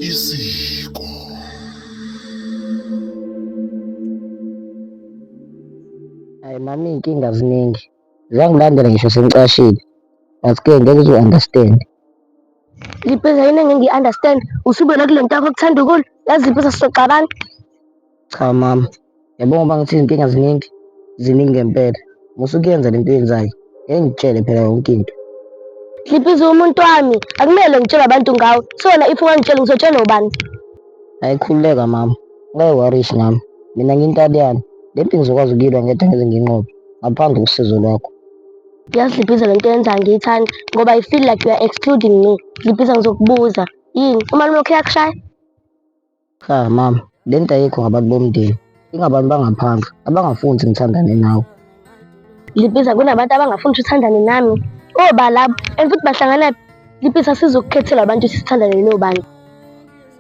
Isiko. Hayi mama iy'nkinga ziningi. Ziyangilandela ngisho sengicashile. But ke ngeke uze u-understand. Liphisa yini engeke ngiyi-understand? Usubona kule nto yakho okuthanda ukulwa? Yazi Liphisa sizoxabana. Cha mama, yabo ngoba ngithi izinkinga ziningi, ziningi ngempela. Musa ukuyenza lento oyenzayo. Ngeke ngikutshele phela yonke into. Liphisa umuntu wami, akumele ngitshele abantu ngawe. So wena if ungangitsheli ngizotshela ubani? Hayi khululeka mama, ungayi-worry-shi ngami. Mina ngiyintaliyane. Le mpi ngizokwazi ukuyilwa ngedwa ngize nginqobe, ngaphandle kosizo lwakho. Yazi Liphisa lento oyenzayo angiyithandi ngoba I feel like you are excluding me. Liphisa ngizokubuza, yini umalume wakho uyakushaya? Cha mama, le nto ayikho ngabantu bomndeni, ingabantu bangaphandle abangafuni ukuthi ngithandane nawe. Liphisa kunabantu abangafuni ukuthi uthandane nami. Oba labo and futhi bahlanganaphi? Liphisa sizokukhethela abantu ukuthi sithandane nobani.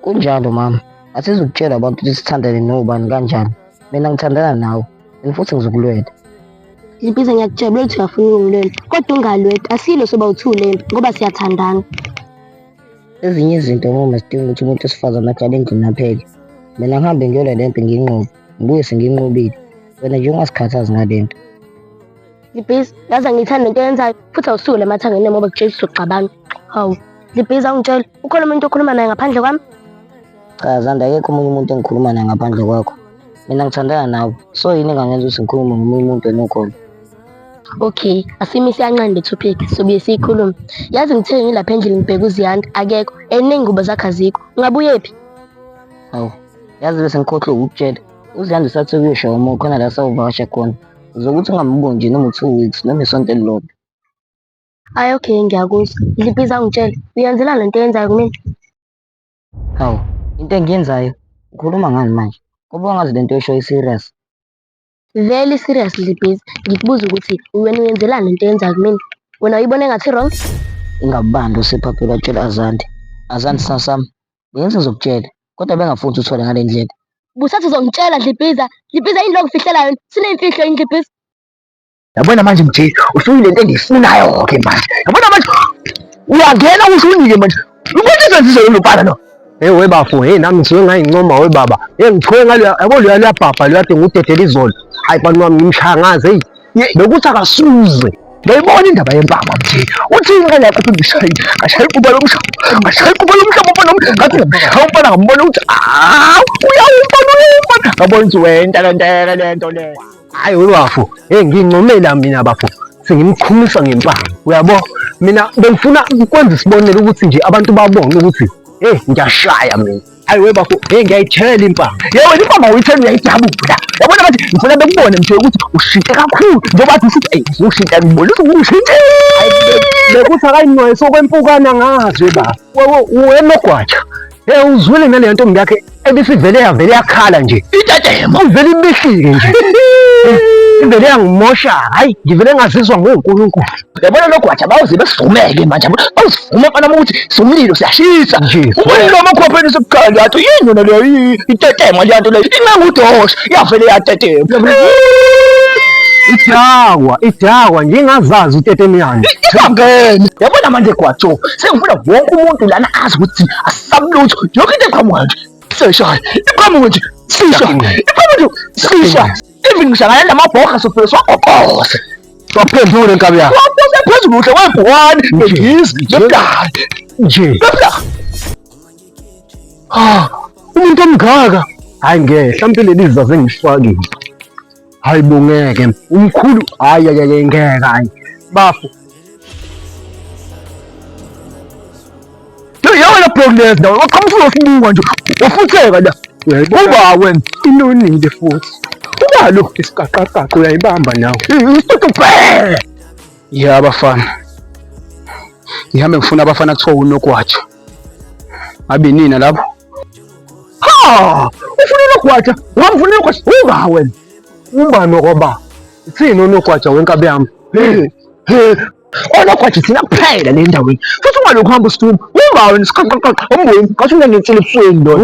Kunjalo mama, asizukutshela abantu ukuthi sithandane nobani kanjani. Mina ngithandana nawe and futhi ngizokulwela. Liphisa ngiyakutshela ukuthi uyafuna ukungilwela kodwa ungalweti asilo soba uthule ngoba siyathandana. Ezinye izinto mama zidinga ukuthi umuntu wesifazane ahlale endlini apheke. Mina ngihambe ngiyolwa le mpi ngiyinqobe, ngibuye sengiyinqobile. Wena nje ungasikhathazi ngale nto. Libhizi, yazi angiyithandi lento oyenzayo futhi awusuke emathangeni ngoba kutshela sizoxabana. Hawu, Libhizi awungitshele, ukhona umuntu okhuluma naye ngaphandle kwami? Cha Zanda, akekho omunye umuntu engikhuluma naye ngaphandle kwakho. Mina ngithandana nawe, so yini engangenza ukuthi ngikhulume nomunye umuntu wena ukhona? Okay, asimise kancane le topic sobuye siyikhulume. Yazi ngithe ngilapha endlini ngibheka uZiyanda akekho and ney'ngubo zakhe azikho. Ungabuyephi? Hawu, yazi bese ngikhohlwe ukukutshela. UZiyanda usathe kuyoshaya umoya khona la sawuvakasha khona. Uzokuthi ungamboni nje noma u-2 weeks noma isonto elilodwa. Hhayi okay ngiyakuzwa. Dlibhiza ungitshele, uyenzelani lento oyenzayo kumina? Hawu, into engiyenzayo, ukhuluma ngani manje? Ngoba wangazi lento oyishoyo i-serious. Very serious Dlibhiza, ngikubuza ukuthi wena uyenzelani lento oyenzayo kumina? Wena uyibona engathi wrong? Ingabandi usephaphile watshela Azande. Azande sithando sami, bengithi ngizokutshela, kodwa bengafuni ukuthi uthole ngale ndlela. Busathi uzongitshela Dlibhiza, Dlibhiza yini lo ngifihlela yona? Sineyimfihlo yini Dlibhiza? Yabona manje mje usuyile into engiyifunayo-ke manje. Yabona manje uyangena usho unike manje. Ubona izenziso yini lobala lo? Hey we bafo, hey nami ngisuke ngayincoma we baba. Hey ngithuke ngalo yabo loya luyabhabha loya kade ngudedela izolo. Hayi bantu wami ngimshaya ngazi hey. Bekuthi akasuze. Ngiyayibona indaba yempama mje. Uthi ingane yakho ngishayile. Ngashaya iquba lomhlaba. Ngashaya iquba lomhlaba mfana wami. Ngathi ngishaya umfana ngambona ukuthi ah uyawumfana uyawumfana. Ngabona ukuthi wenta lento lento le. Hayi we bafo, hey ngincomela mina bafo. Sengimchumisa ngempama. Uyabo? Mina bengifuna ukwenza isibonelo ukuthi nje abantu babone ukuthi hey ngiyashaya mina. Hayi we bafo, hey ngiyayithela impama. Yebo wena impama uyithela uyayidabula. Yabona manje ngifuna bekubone mje ukuthi ushintshe kakhulu njengoba athi usuthi ey ushintsha ngibona ukuthi ushintshe. Bekuthi akayinwaye sokwempukana ngazi we baba. Wewe wenogwaja. Hey uzwile nale ntombi yakhe ebisivele yavele yakhala nje. Itetema. Ivele ibihlike nje. Ivele yangimosha. Hayi ngivele ngazizwa ngoNkulunkulu. Yabona logwaja bawuze besivumeke manje yabo. Bawusivume mfana ukuthi somlilo siyashisa. Nje. Umlilo amakhwapheni sekukhanya yathi yini yona leyo itetema leyo nto leyo. Incenga udosha yavele yatetema. Idakwa, idakwa ngingazazi utetemyane. Isangene. Yabona manje gwajo sengifuna wonke umuntu lana azi ukuthi asabulutho yonke into eqhamuka nje. Sishaya. Iqhamuka nje. Sishaya. Iqhamuka nje. Sishaya. Even ngihlangana namabhoha sofike siwagoqoze. Waphendula inkabi yakho. Waphose phezulu kuhle webhuwani ngengizi ngeblayi. Nje. Ngeblayi. Ah, umuntu omngaka. Hayi ngeke, mhlawumbe leli zaze ngifakile. Hayi bo ngeke. Umkhulu, hayi hayi hayi ngeke hayi. Bafo. Yewena Brock Lesnar, waqhamuka uzosibuka nje. Wafutheka la. Uba wena Inonile futhi. Uba lo Isiqaqaqaqa uyayibamba nawe. Isitutubhe. Ya abafana. Ngihambe ngifuna abafana kuthiwa unogwaja. Ngabe nina lapho? Ha! Ufuna unogwaja? Ungamfuna unogwaja? Uba wena. Uba nokoba. Ithini unogwaja wenkabi yami? He he. Onogwaja thina kuphela le ndaweni. Futhi ungalokhu uhamba usituma. Uba wena siqaqaqaqa umboni. Ngathi unengensile ebusweni lo.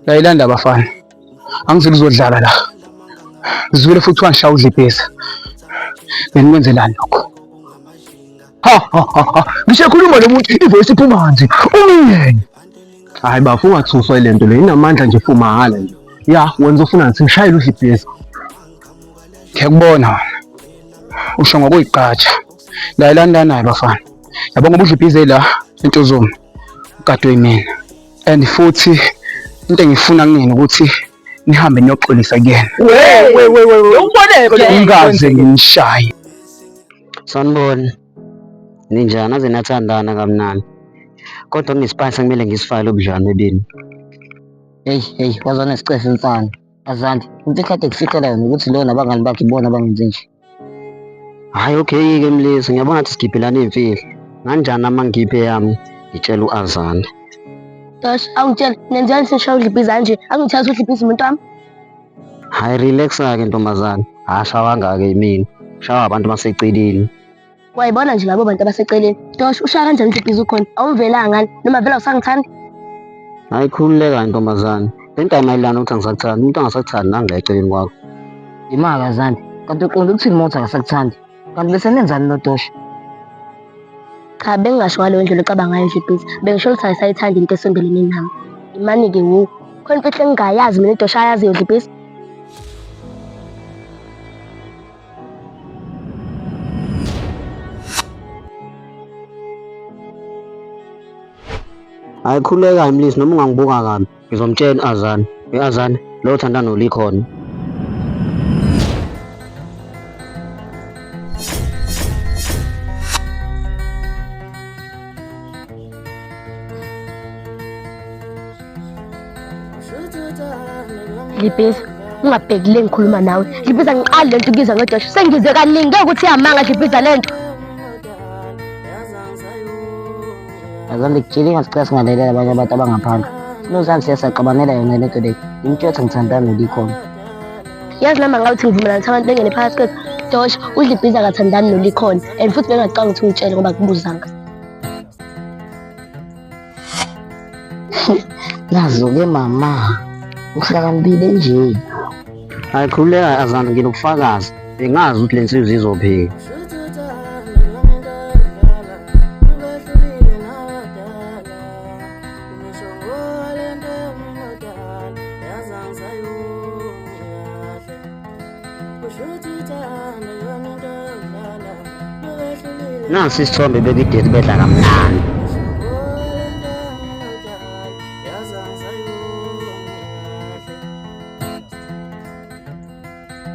Layilanda abafana. Angizile uzodlala la. Ngizwile futhi wangishaya udlibhisa. Benikwenzelani lokho? Ha ha ha ha. Ngisho ekhuluma lo muntu ivoice iphuma nje. Umyeni. Hayi bafo ungathuswa ile nto le inamandla nje fu mahhala nje. Ya wenza ufuna ngithi ngishayele udle ibhesi. Ngiyakubona wena. Usho ngokuyigqaja. Layelani la naye bafana. Yabo ngoba udla ibhizi la entuzuma. Ugadwe yimina. And futhi into engifuna kunina ukuthi nihambe niyoxolisa kuyena. We we we we. Uboneke lo Ngingaze nginishaye. Sanibona. Ninjani aze nathandana kamnandi. Kodwa kunesipasi kumele ngisifake ubudlelwane benu. Hey hey, waza nesicefe mfana. Azandi, into ekade kufikela yona ukuthi lo nabangani bakhe ibona abangenze nje. Hhayi okay-ke mlisa, ngiyabona ukuthi sigibhelana iy'mfihlo. Nganjani uma ngiphe yami ngitshela u-Azanda. Dosh, awungitshela, nenzani senishaya udlibhiza kanje? Angithatha udlibhiza umuntu wami. Hhayi relax-ke ntombazane. Ashawanga-ke yimina. Shawa abantu baseceleni. Wayibona nje labo bantu abaseceleni. Dosh, ushaya kanjani udlibhiza ukhona? Awumvelanga ngani? Noma vele awusangithandi? Hhayi khululeka ntombazane. Le nto ayimayelana ukuthi angisakuthandi. Umuntu angasakuthandi nangu la eceleni kwakho. Imaka Azande, kanti uqonde ukuthini uma uthi akasakuthandi? Kanti bese nenzani noDosha? Cha, bengingasho ngaleyo ndlela ocabanga ngayo Dlibhiza. Bengisho ukuthi ayisayithandi into esondelene nami. Imani-ke wu. Khona imfihlo engingayazi mina uDosha ayaziyo Dlibhiza. Hhayi khululeka mlisa noma ungangibuka kabi. Ngizomtshela u-Azane. U-Azane lo othandana noLikhona. Dlibhiza, ungabheki le ngikhuluma nawe. Dlibhiza ngiqali lento ukuyizwa ngodosho. Sengizwe kaningi ngeke ukuthi iyamanga Dlibhiza lento. Azange ngikutshele ingasicela singalelela abanye abantu abangaphandle. Sinozami siye saxabanela yona lento le. Ngimtshela ukuthi ngithandana noLikhona. Yazi nami angawuthi ngivumelana ukuthi abantu bengene phakathi kwethu. Dosh, uDlibhiza akathandani noLikhona. And futhi bengacanga ukuthi ungitshele ngoba akubuzanga. Nazo-ke mama, uhlakaniphile nje. Hayi khululeka Azanda nginobufakazi. Bengazi ukuthi le nsizwa izophika. Nasi isithombe bekideti bedla kamnandi.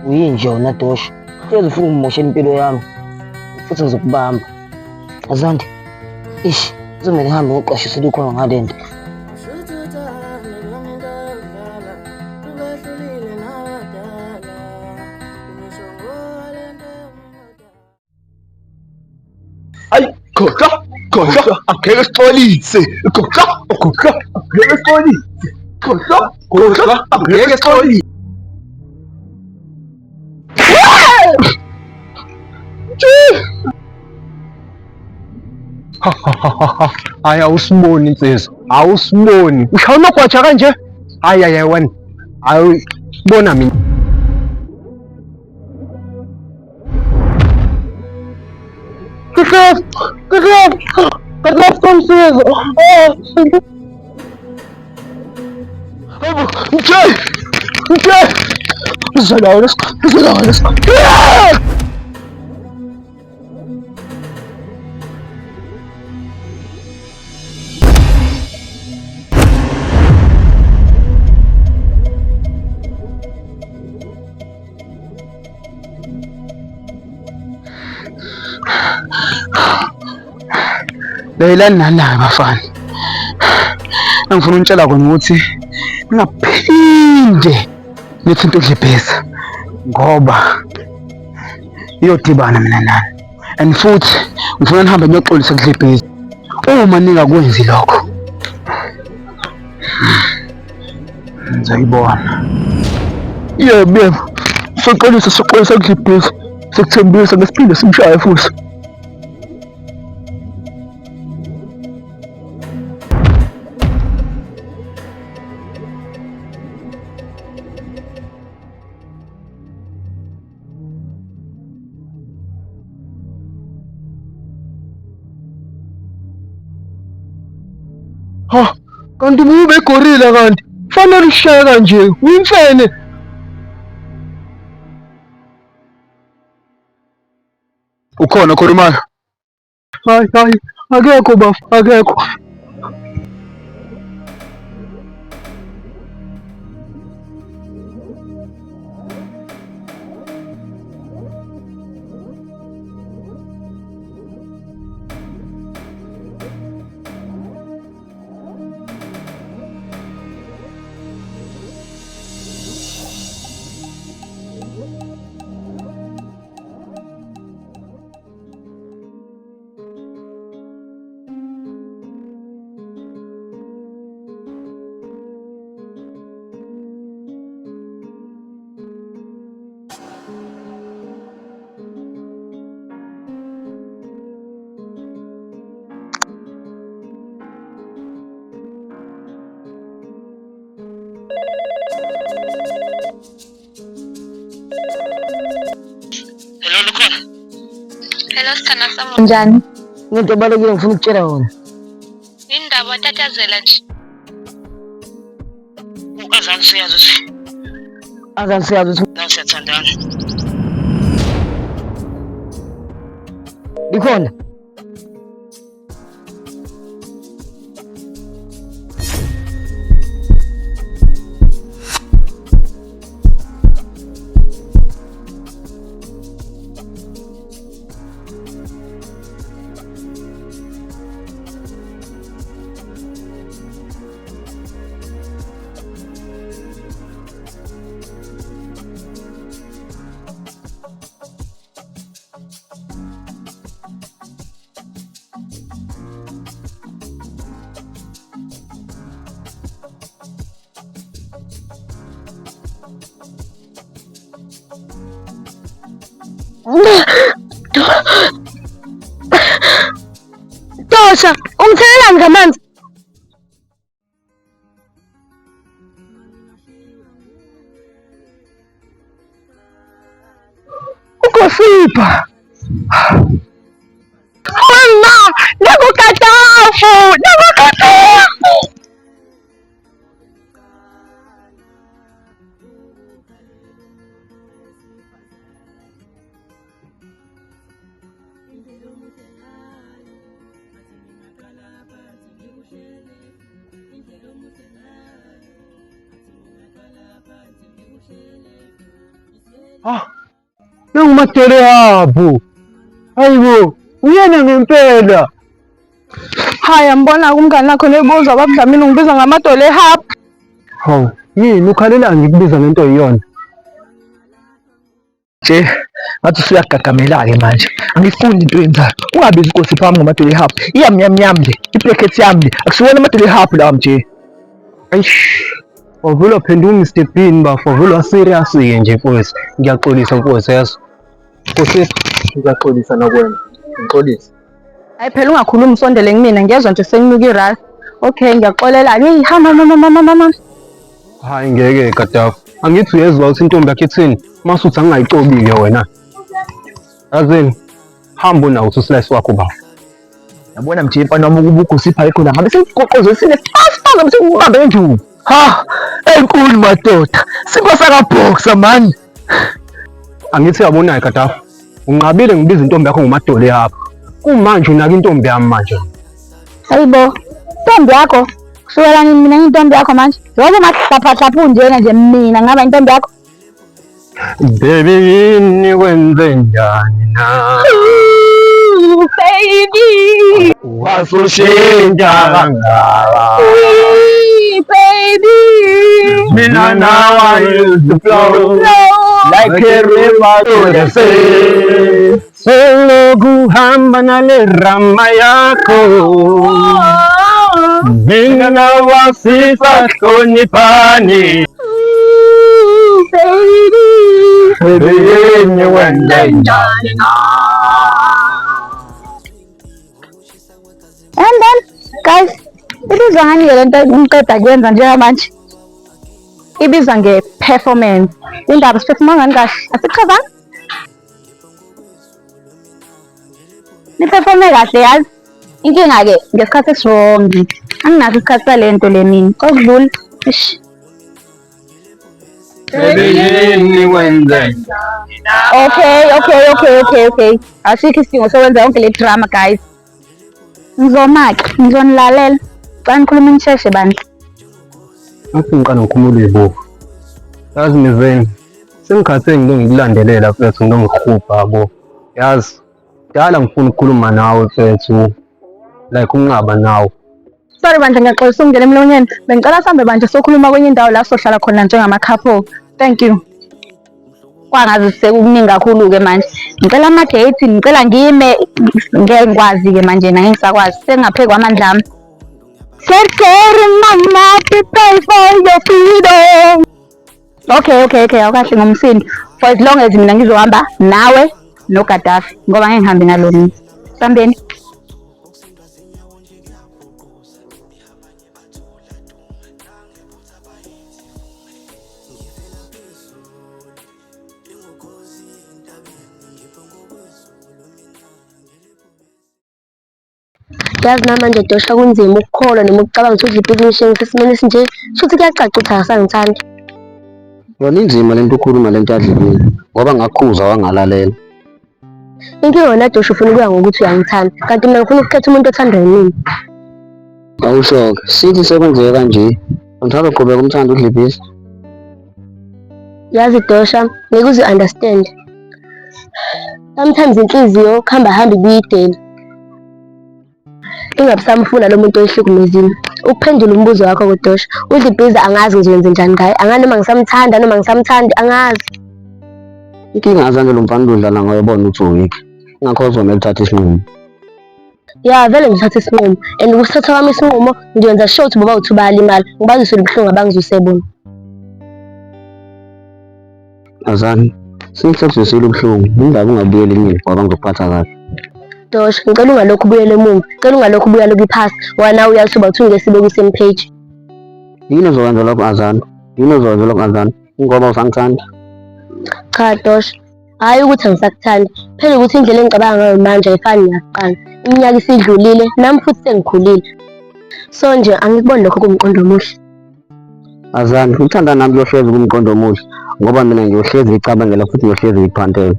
Uyinja wena Dosha. Hlezi ufuna ukungimoshela impilo yami. Futhi ngizokubamba. Azande. Ish, kuzomele ngihambe ngoqwashisa uLukhona ngale nto. Ayi khohlwa khohlwa angeke sixolise khohlwa khohlwa angeke sixolise khohlwa khohlwa angeke sixolise. Hayi awusiboni insizwa, awusiboni. Ushaya unogwaja kanje? Hayi hayi wena. Hayi bona mina. Kahle, kahle, kahle komsizo. Hayibo, mtshele, mtshele. Uzalayo, uzalayo. Lalelani nani bafana. Engifuna unitshela kona ukuthi ningaphinde nithinte uDlibheza ngoba iyodibana mina nani. And futhi ngifuna nihambe niyoxolisa kuDlibheza. Uma ningakwenzi lokho Ngizayibona. Yebo yebo. Soxolisa soxolisa kudlibhiza. Sikuthembisa ngesiphinde simshaye futhi. Ha, kanti ubube gorilla kanti. Fanele ushaye kanje, uyimfene. Ukhona okhulumayo? Hayi hayi, akekho bafo, akekho. Hello Lukhona. Hello sithanda sami unjani? Ngento ebalulekile ngifuna ukutshela yona. Indaba watatazela nje. Azani siyazi ukuthi Azani siyazi ukuthi nawe siyathandana. likhona. Tosha, ungithelelani ngamanzi? Ukosipha. Mama, nakukatafu, nakukatafu. Ah, nangumadele yabo. Hayibo, uyena ngempela. Hhayi angibona umngani wakho nebuza baba Dlamini ungibiza ngamadolo ehab. Hawu, yini ukhalelani ngikubiza ngento eyiyona? Nje ngathi usuyagagamela-ke manje angifuni into oyenzayo ungabizi inkosi phambi ngomadolo ehab iyamnyamnyam le ipleket yami le akusiwona amadolo ehab lawa mje. Eish, wavele waphenduka uMr Bean bafo, wavele waserious-ke nje mfowethu. Ngiyaxolisa mfowethu yazi. Nkosi, ngiyaxolisa nakwena. Ngixolise. Hayi phela ungakhulumi usondele kumina ngiyezwa nje senginuka irasi. Okay ngiyaxolela. Hey hamba mama mama mama. Hayi ngeke Gaddafi. Angithi uyezwa ukuthi intombi yakho ithini? Mase uthi angingayicobile wena. Yazini, hamba unawo usilayisi wakho bafo. Yabona mje mfana wami ukuba ugosipha ayikho la ngabe sekugoqoze sine fast fast ngabe sekubambe ngenjubu. Ha, enkulu madoda. Sinkwa saka boxer man. Angithi uyabonayo Gaddafi. Unqabile ngibiza intombi yakho ngomadole apha. Kumanje unaka intombi yami manje. Hayibo, intombi yakho kusukela nini mina ngiyintombi yakho manje? Njengoba ungahlaphahlaphu njena nje mina ngaba intombi yakho. Baby yini kwenze njani na? Ooh, baby. Wasushintsha kangaka. Ooh, baby. Mina now I used to flow like a river to the sea. Selokhu hamba nale rama yakho. Mina nawe sisahloniphani. Ooh, baby. Baby yini wenze njani na? And then, guys, ibizwa ngani-ke le nto ngiqeda kuyenza njengamanje? Ibizwa nge-performance. Indaba siphefumula ngani kahle? Asichazanga? Niphefome kahle yazi. Inkinga-ke ngesikhathi esiwrong. Anginaso isikhathi sale nto le mina. Kokudlula. Eish. Okay, okay, okay, okay, okay. Asikho isidingo sokwenza yonke le drama guys. Ngizoma-ke, ngizonilalela. Xa nikhuluma nisheshe bandla. Ngathi ngiqala ngikhumula izibuko. Yazi Mizeni, sengikhathele ngilo ngikulandelela mfethu ngilo ngihubha yabo. Yazi, kudala ngifuna ukukhuluma nawe mfethu. Like unqaba nawe. Sorry bandla ngiyaxolisa ukungena emlonyeni. Bengicela sihambe bandla sokhuluma kwenye indawo la sohlala khona njengama-couple. Thank you. Kwangazi sekukuningi kakhulu-ke manje. Ngicela ama-date, ngicela ngime ngeke ngikwazi-ke manje ngeke ngisakwazi. Sengingaphezu kwamandla ami. Serkeri mama, prepare for your freedom. Okay, okay, okay, awukahle ngomsindo. For as long as mina ngizohamba nawe noGaddafi ngoba ngeke ngihambe nalo mina. Sambeni. Yazi namanje Dosha kunzima ukukholwa noma ukucabanga ukuthi udla ibhizinisi ngisesimeni esinje shuthi kuyacaca ukuthi akasangithandi. Yona inzima lento ukhuluma lento yadlibini ngoba ngakhuza wangalalela. Inkinga wena Dosha ufuna ukuya ngokuthi uyangithanda kanti mina ngifuna ukukhetha umuntu othandwa yimina. Awusho-ke sithi sekwenzeke kanje usazoqhubeka umthanda udlibhisi. Yazi Dosha ngeke uze understand. Sometimes inhliziyo kuhamba hamba ibuyidele. Ingabisamfuna lo muntu oyihlukumezile. Ukuphendula umbuzo wakho kodosha, udlibhiza angazi ngizokwenze njani ngaye. Angazi noma ngisamthanda noma ngisamthandi angazi. Inkinga azange lo mfana udlala ngayo bona ukuthi uweak. Ingakho uzomele uthathe isinqumo. Ya vele ngithatha isinqumo and ukusithatha kwami isinqumo ngiyenza sure ukuthi boba uthi bayalimala ngibazisele ubuhlungu abangizwise bona. Azani, sengikuzwisile ubuhlungu. Indaba ungabuyeli kumina ngoba ngizokuphatha kabi. Dosha, ngicela ungalokhu ubuyele emuva. Ngicela ungalokhu ubuyele kwi-past. Ngoba nawe uyasuba uthi ngeke sibe kwi-same page. Yini ozokwenza lokho Azani? Yini ozokwenza lokho Azani? Ngoba usangithanda. Cha Dosha, hhayi ukuthi angisakuthandi. Phela ukuthi indlela engicabanga ngayo manje ayifani neyakuqala. Iminyaka isidlulile, nami futhi sengikhulile. So nje angikuboni lokho kuwumqondo omuhle. Azani, ukuthanda nami kuyohlezi kumqondo omuhle ngoba mina ngiyohlezi ngicabangela futhi ngiyohlezi ngikuphantela.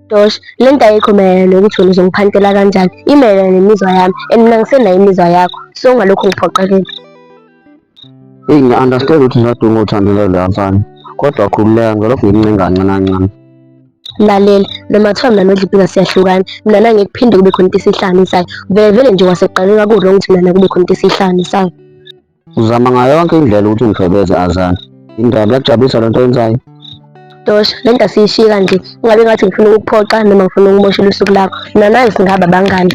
Dosh, le nto ayikho mayelana nokuthi wena uzongiphantela kanjani. Imayelana nemizwa yami and mina ngisenayo imizwa yakho. So ungalokhu ungiphoqelela. Eyi ngiya-understand ukuthi usadinga uthando laloya mfana kodwa khululeka ngilokhu ngimncenga kancane kancane. Lalela, noma kuthiwa mina noDlipika siyahlukana, mina naye ngeke kuphinde kube khona into esihlanganisayo. Vele vele nje kwasekuqaleni kwaku-wrong ukuthi mina naye kube khona into esihlanganisayo. Uzama ngayo yonke indlela ukuthi ungishobeze Azana. Indaba iyakujabulisa lento oyenzayo. Dosha, le nto asiyishiyi kanje. Ungabe ngathi ngifuna ukukuphoxa noma ngifuna ukumoshela usuku lakho. Mina nawe singaba abangani.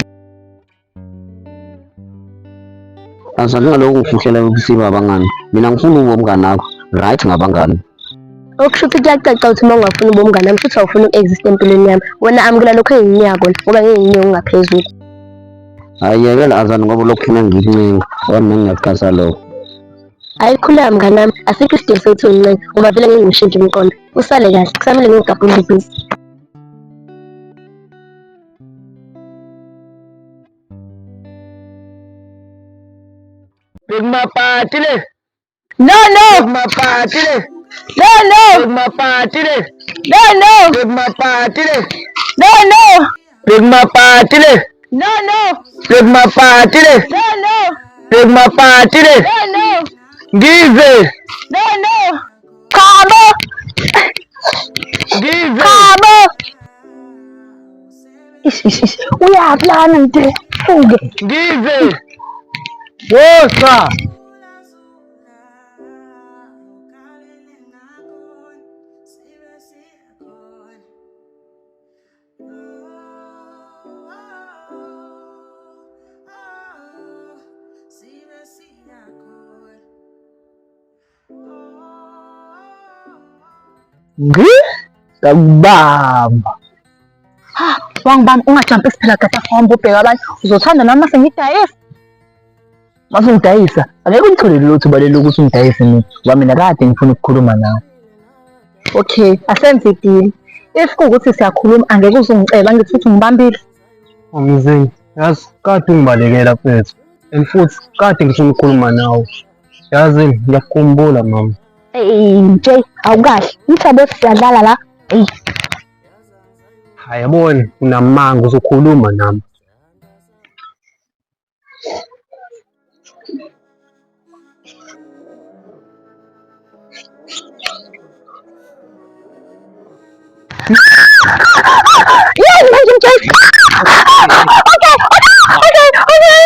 Azana ungalokhu ungifihlela ukuthi sibe abangani. Mina ngifuna ube umngani wakho. Right ngabangani. Okusho ukuthi kuyacaca ukuthi uma ungafuni ube umngani wami futhi awufuni uku-exist empilweni yami. Wena amukela lokho enginika kona ngoba ngeke nginike okungaphezulu. Hayi yekela Azana ngoba lokhu funa ngikuncenga. Ngoba mina ngiyakuqasa lokho. Hayi khuleka mngani wami, asikho isidingo sokuthi ungincenge ngoba vele ngeke ngishintshe umqondo. Usale kahle, kusamele ngiyogabha udlibhisi. Bekumapati le. No, no. Bekumapati le. No, no. Bekumapati le. No, no. Bekumapati le. No, no. Bekumapati le. No, no. Bekumapati le. No, no. Bekumapati le. No, no. Ngize. No, no. Chabo. Ngize. Chabo. Ish ish ish. Uyaphi lana ngide? Fuke. Ngize. Wosa. Ngci ngakubamba. Ha, wangibamba ungajampisi phela Gaddafi hamba ubheka abanye. Uzothanda nami mase ngidayisa. Mase ungidayisa, angeke ungithole lelo thuba lelo ukuthi ungidayise mina ngoba mina kade ngifuna ukukhuluma nawe. Okay, asenze i-deal. If kuwukuthi siyakhuluma angeke uze ungicele angithi uthi ungibambile. Mzini, yazi kade ungibalekela mfethu. And futhi kade ngifuna ukukhuluma nawe. Yazi ngiyakukhumbula mama. Ey Jay, awukahle. Umhlaba siyadlala la. Ey. Hayi yabona unamanga uzokhuluma nami. Yini manje Jay? Okay, okay, okay.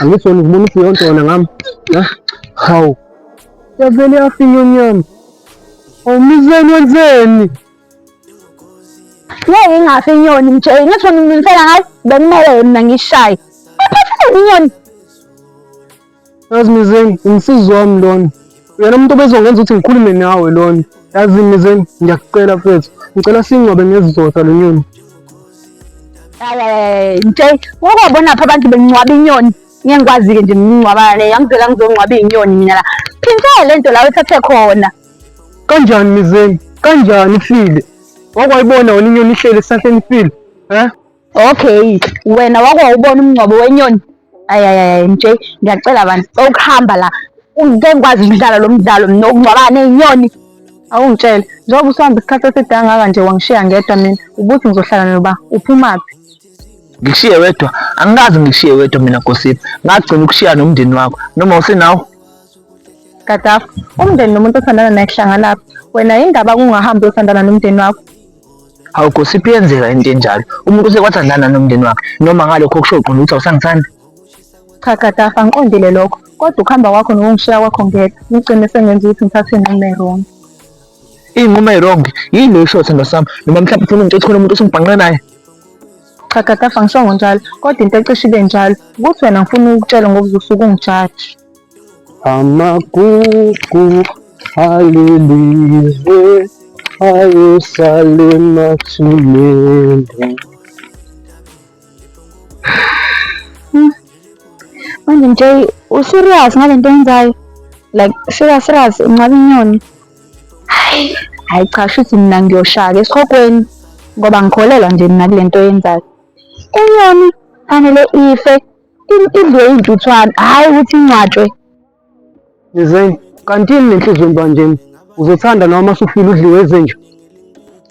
Angithi wena uzibona ukuthi yonke wena ngami. Hawu. Yavele yafa inyoni yami. Awumizeni wenzeni? Ngeke ingafi inyoni mtshele ngathi wena unginisela ngayo bekumele mina ngishaye. Uphathele inyoni. Yazi Mizeni, umsizi wami lona. Uyena umuntu obezongenza ukuthi ngikhulume nawe lona. Yazi Mizeni, ngiyakucela mfethu. Ngicela singcwabe ngezizotha le nyoni. Hayi nje, wakwabona pha abantu bengcwaba inyoni. Ngeke ngikwazi-ke nje ngingcwaba le, angivela ngizongcwaba iy'nyoni mina la. Phindela le nto la oyithathe khona. Kanjani Mizeni? Kanjani ifile? Wakwayibona wena inyoni ihleli esihlahleni ifile? Eh? Okay, wena wakwawubona umngcwabo wenyoni? Ayi ayi ayi nje ngiyacela bantu ukuhamba la. Ngeke ngikwazi ukudlala lo mdlalo mina okungcwaba ney'nyoni. Awungitshele, njengoba usuhamba isikhathi eside kangaka nje wangishiya ngedwa mina, ubuthi ngizohlala noba, uphumaphi? Ngikushiye wedwa? Angikaze ngikushiye wedwa mina Gosiphi. Ngagcina ukushiya nomndeni wakho. Noma usenawo? Gaddafi, umndeni nomuntu othandana naye kuhlanganaphi? Wena yindaba kungahambi uyothandana nomndeni wakho? Hawu Gosiphi iyenzeka into enjalo. Umuntu usekwathandana nomndeni wakhe. Noma ngalokho okusho uqonda ukuthi awusangithandi? Cha Gaddafi, angiqondile lokho. Kodwa ukuhamba kwakho nokungishiya kwakho ngedwa, ngigcine sengenza ukuthi ngithathe iy'nqumo ey'wrong. Iy'nqumo ey'wrong? Yini le oyishoyo sithandwa sami? Noma mhlawumbe ufuna ungitshela ukuthi khona umuntu osungibhanqe naye? Cha Gaddafi, angishongo njalo. Kodwa into ecishe ibe njalo, ukuthi wena ngifuna ukukutshela ngoba uzosuke ungijaje. Amagugu alelizwe ayosala emathuneni. Manje nje userious ngale nto oyenzayo? Like serious serious ungcwaba inyoni? Hayi, hayi cha shuthi mina ngiyoshaya esihogweni ngoba ngikholelwa nje mina kule nto oyenzayo. Inyoni fanele ife idliwe iy'ntuthwane, hhayi ukuthi ingcwatshwe. Ngizeni, kanti yini nenhliziyo embanjeni? Uzothanda noma usufile udliwe izinja?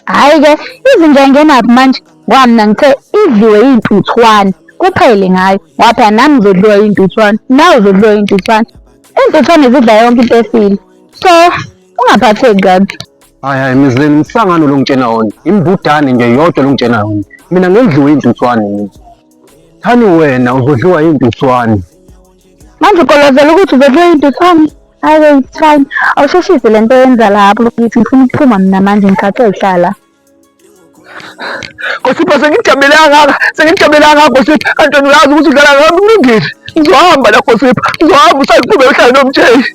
Hhayi-ke, izinja ingenaphi manje? Ngoba mina ngithe idliwe iy'ntuthwane, kuphele ngayo. Ngoba phela nami ngizodliwa iy'ntuthwane, nawe uzodliwa iy'ntuthwane. Iy'ntuthwane zidla yonke into efile. So, ungaphatheki kabi. Hayi hayi Mizeni, umsangano lo ngitshena wona. Imbudane nje yodwa lo ngitshena yona. Mina ngendliwe iy'ntuthwane mina. Thani wena uzodliwa yintuthwane. Manje ugolozela ukuthi uzodliwa yintuthwane? Hayi it's fine. Awusheshise lento oyenza lapho ngithi ngifuna ukuphuma mina manje ngikhathele ukuhlala. Gosipho sengijabule kangaka, sengijabule kangaka Gosipho. Kanti wena uyazi ukuthi udlala ngami kulungile. Ngizohamba la Gosipho, ngizohamba usaqhubeka uhlale nomtsheli.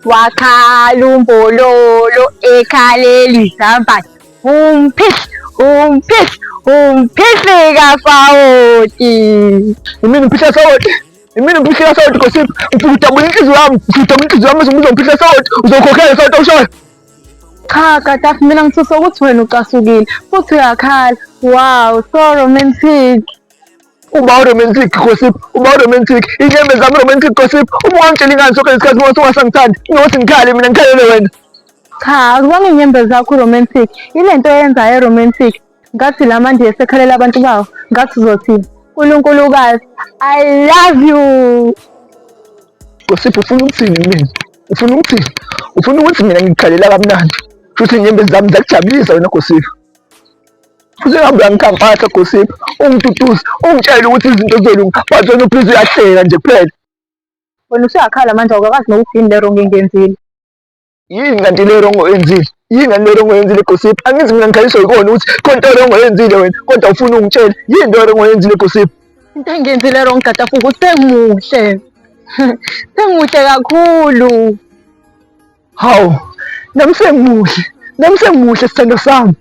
Wakhala umbololo ekhalela izambane. Umphihli, umphihli, umphihli kasawoti. Imini umphihla sawoti. Imini umphihla kasawoti Gosipho. Ufika udabula inhliziyo yami, ufika udabula inhliziyo yami bese ubuza umphihla sawoti. Uzokhokhela sawoti awushayo. Cha Gaddafi, mina ngithusa ukuthi wena ucasukile futhi uyakhala. Wow, so romantic. Uba uromantic gossip, uba uromantic, inyembe zami romantic gossip. Uma ungangitshela ingane sonke lesikhathi uma ungasangithandi, ngokuthi ngikhale mina ngikhalele wena. Cha, akuzange inyembe zakho romantic. Ile nto oyenzayo romantic. Ngathi la manje esekhalela abantu bawo, ngathi uzothi Nkulunkulukazi, I love you. Gossip ufuna ukuthini kumina? Ufuna ukuthini? Ufuna ukuthi mina ngikukhalela kamnandi. Futhi inyembe zami ziyakujabulisa wena gossip. Usehambe uyangikhampatha gossip, ungiduduze, ungitshele ukuthi izinto zizolunga. But wena uphinde uyahleka nje kuphela. Wena usuyakhala manje awukakazi nokuthi yini le wrong engiyenzile. Yini kanti le wrong oyenzile? Yini kanti le wrong oyenzile gossip? Angithi mina ngikhaliswa yikona ukuthi khona into wrong oyenzile wena kodwa ufuna ungitshele. Yini into wrong oyenzile gossip? Into engiyenzile wrong Gaddafi ukuthi sengimuhle. Sengimuhle kakhulu. Hawu, nami sengimuhle. Nami sengimuhle sithando sami.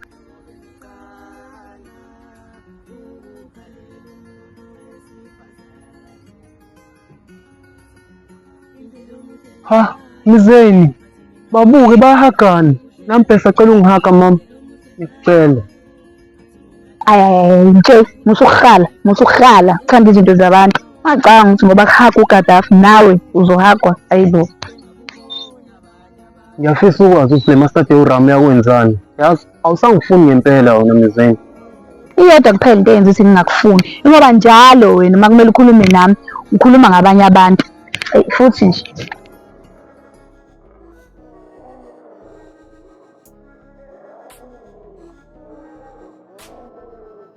Ha, Mizeni, babuke bayahagana. Nami bese cela ungihaga mama. Ngikucela. Ayayi nje musukuhala musukuhala uthanda izinto zabantu. Ungacabanga ukuthi ngoba kuhaga uGaddafi nawe uzohagwa ayibo. Ngiyafisa ukwazi ukuthi le Master uRam yakwenzani. Yazi awusangifuni ngempela wena Mizeni. Iyodwa kuphela into eyenza ukuthi ngingakufuni. Ingoba njalo wena uma kumele ukhulume nami ukhuluma ngabanye abantu. Eyi futhi nje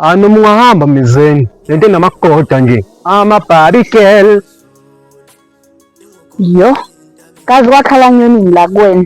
Ah noma ungahamba Mizeni. Lento enamagoda nje. Ama barbie girl. Yo, kazi kwakhala nyonini la kuwena.